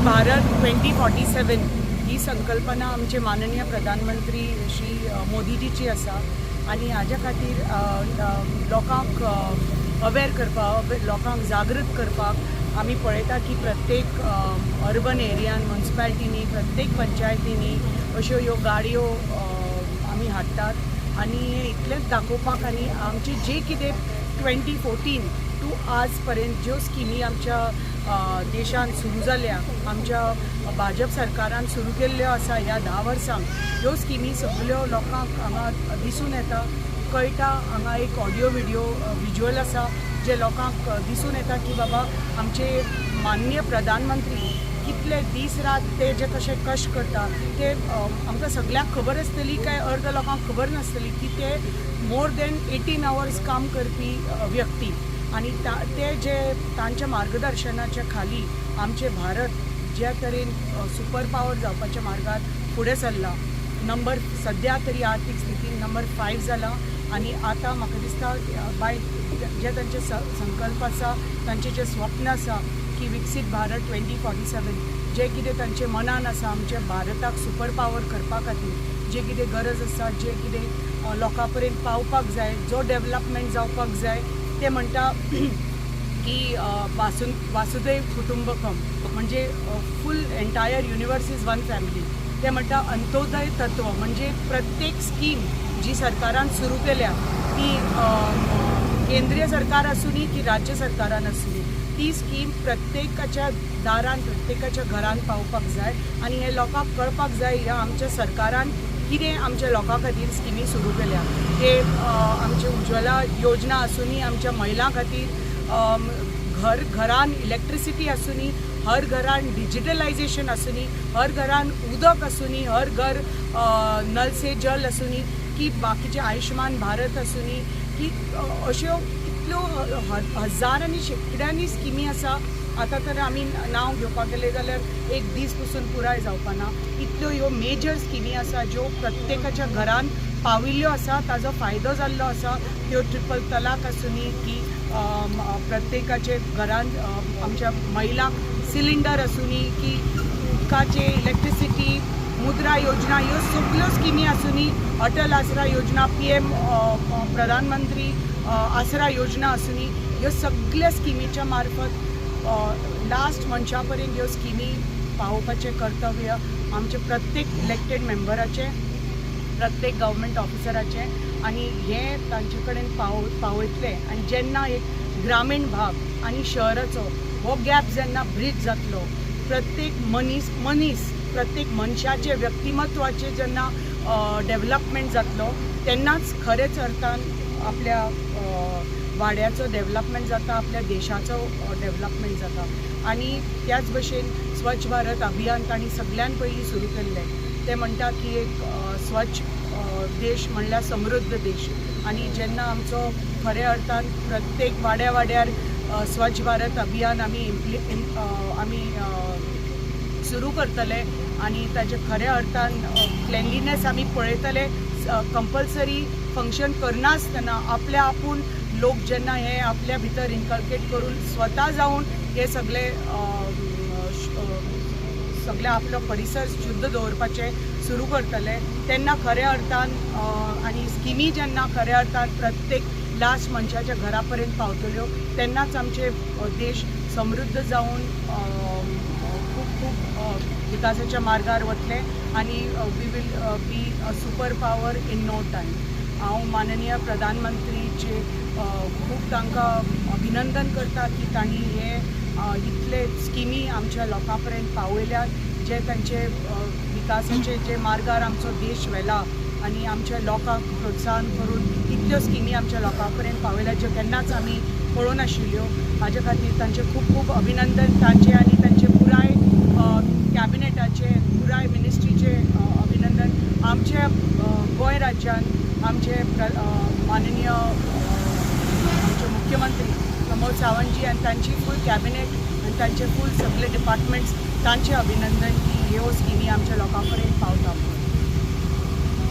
भारत 2047 ही संकल्पना आमचे माननीय प्रधानमंत्री श्री मोदीजीची आसा आनी हाज्या खातीर लोकांक अवेर करपाक, लोकांक जागृत करपाक आमी पळयता की प्रत्येक अर्बन एरियान, मुन्सिपालिटींनी, प्रत्येक पंचायतींनी अश्यो ह्यो गाडयो आमी हाडटात आनी हें इतलेंच दाखोवपाक आनी आमचे जे कितें 2014 टू आज पर्यंत ज्यो स्किमी आमच्या देशान सुरू जाल्या, आमच्या भाजप सरकारान सुरू केल्ल्यो आसा ह्या 10 वर्सांक, ह्यो स्किमी सगल्यो लोकांक हांगा दिसून येता, कळटा. हांगा एक ऑडियो विडियो विज्युअल आसा जे लोकांक दिसून येता की बाबा, आमचे माननीय प्रधानमंत्री कितले दीस रात ते जे कशे कश्ट करता ते आमकां सगल्यांक खबर आसतली, काय अर्द लोकांक खबर नासतली की ते मोर दॅन 18 आवर्स काम करपी व्यक्ती आनी ते जे तांच्या मार्गदर्शनाच्या खाली आमचे भारत ज्या तरेन सुपर पावर जावपाच्या मार्गार फुडें सरला, नंबर सद्या तरी आर्थीक स्थितीन नंबर 5 जाला आनी आतां म्हाका दिसता बाय जे तांचे संकल्प आसा, तांचे जे स्वप्न आसा की विकसीत भारत 2047, जे कितें तांचे मनान आसा, आमच्या भारताक सुपर पावर करपा खातीर जे कितें गरज आसा, जे कितें लोकां पर्यंत पावपाक जाय, जो डेवलपमेंट जावपाक जाय, ते म्हणटा की वसुधैव कुटुंबकम, म्हणजे full entire universe is one family. ते म्हणटा अंत्योदय तत्व, म्हणजे प्रत्येक स्कीम जी सरकारान सुरू केल्या ती केंद्रीय सरकार आसूनी की राज्य सरकारान आसूनी, ती स्कीम प्रत्येकाच्या दारान, प्रत्येकाच्या घरान पावपाक जाय आनी हे लोकांक कळपाक जाय ह्या आमच्या सरकारान कितें आमच्या लोकां खातीर स्किमी सुरू केल्या. ते आमचे उज्ज्वला योजना आसूनी, आमच्या महिलां खातीर घर घरान इलेक्ट्रिसिटी आसूनी, हर घरान डिजिटलायझेशन आसूनी, हर घरान उदक आसूनी, हर घर नल से जल आसूनी की बाकीचे आयुष्यमान भारत आसूनी की अश्यो कितल्यो हजारांनी, शेंकड्यांनी स्किमी आसा. आतां तर आमी नांव घेवपाक गेले जाल्यार एक दीस पसून पुराय जावपा ना. इतल्यो ह्यो मेजर स्किमी आसा ज्यो प्रत्येकाच्या घरान पाविल्ल्यो आसा, ताजो फायदो जाल्लो आसा. त्यो ट्रिपल तलाक आसूनी की प्रत्येकाचे घरान आमच्या महिलांक सिलिंडर आसूनी की उदकाचे, इलेक्ट्रिसिटी, मुद्रा योजना, ह्यो सगल्यो स्किमी आसूनी, अटल आसरा योजना, पीएम प्रधानमंत्री आसरा योजना आसूनी, ह्यो सगळ्या स्किमीच्या मार्फत लास्ट मनशा पर्यंत ह्यो स्किमी पावोवपाचें कर्तव्य आमचे प्रत्येक इलेक्टेड मेंबराचें, प्रत्येक गव्हर्मेंट ऑफिसराचें आनी हें तांचे कडेन पावयतले. आनी जेन्ना एक ग्रामीण भाग आनी शहराचो हो गॅप जेन्ना ब्रीज जातलो, प्रत्येक मनीस मनीस प्रत्येक मनशाचें व्यक्तिमत्वाचें जेन्ना डेवलपमेंट जातलो, तेन्नाच खरेंच अर्थान आपल्या वाड्याचो डेवलपमेंट जाता, आपल्या देशाचो डेवलपमेंट जाता. आनी त्याच भशेन स्वच्छ भारत अभियान तांणी सगळ्यान पयलीं सुरू केल्लें. ते म्हणटा की एक स्वच्छ देश म्हणल्यार समृद्ध देश. आनी जेन्ना आमचो खऱ्या अर्थान प्रत्येक वाड्या वाड्यार स्वच्छ भारत अभियान आमी सुरू करतले आनी ताजे खऱ्या अर्थान क्लेनलीनेस आमी पळयतले, कंपल्सरी फंक्शन करनासतना आपल्या आपूण लोक जेन्ना हे आपल्या भितर इनकल्केट करून स्वता जावन हे सगळे सगळे आपलो परिसर शुद्ध दवरपाचें सुरू करतले, तेन्ना खऱ्या अर्थान आनी स्किमी जेन्ना खऱ्या अर्थान प्रत्येक लास्ट मनशाच्या घरा पर्यंत पावतल्यो, तेन्नाच आमचे देश समृद्ध जावन खूब खूब विकासाच्या मार्गार वतले आनी we will be a super power in no time. हांव माननीय प्रधानमंत्रीचे खूब तांकां अभिनंदन करता की तांणी हे इतले स्किमी आमच्या लोकां पर्यंत पावयल्यात, जे तांचे विकासाचे जे मार्गार आमचो देश व्हेला आनी आमच्या लोकांक प्रोत्साहन करून इतल्यो स्किमी आमच्या लोकां पर्यंत पावयल्यात ज्यो केन्नाच आमी पळोवं नाशिल्ल्यो. हाजे खातीर तांचें खूब खूब अभिनंदन, तांचें आनी तांचे पुराय कॅबिनेटाचे, पुराय मिनिस्ट्रीचे अभिनंदन. आमच्या गोंय राज्यान आमचे माननीय आमचे मुख्यमंत्री प्रमोद सावंतजी आनी तांची फूल कॅबिनेट आनी तांचे फूल सगळे डिपार्टमेंट्स, तांचे अभिनंदन की ह्यो स्किमी आमच्या लोकां पर्यंत पावता म्हणून.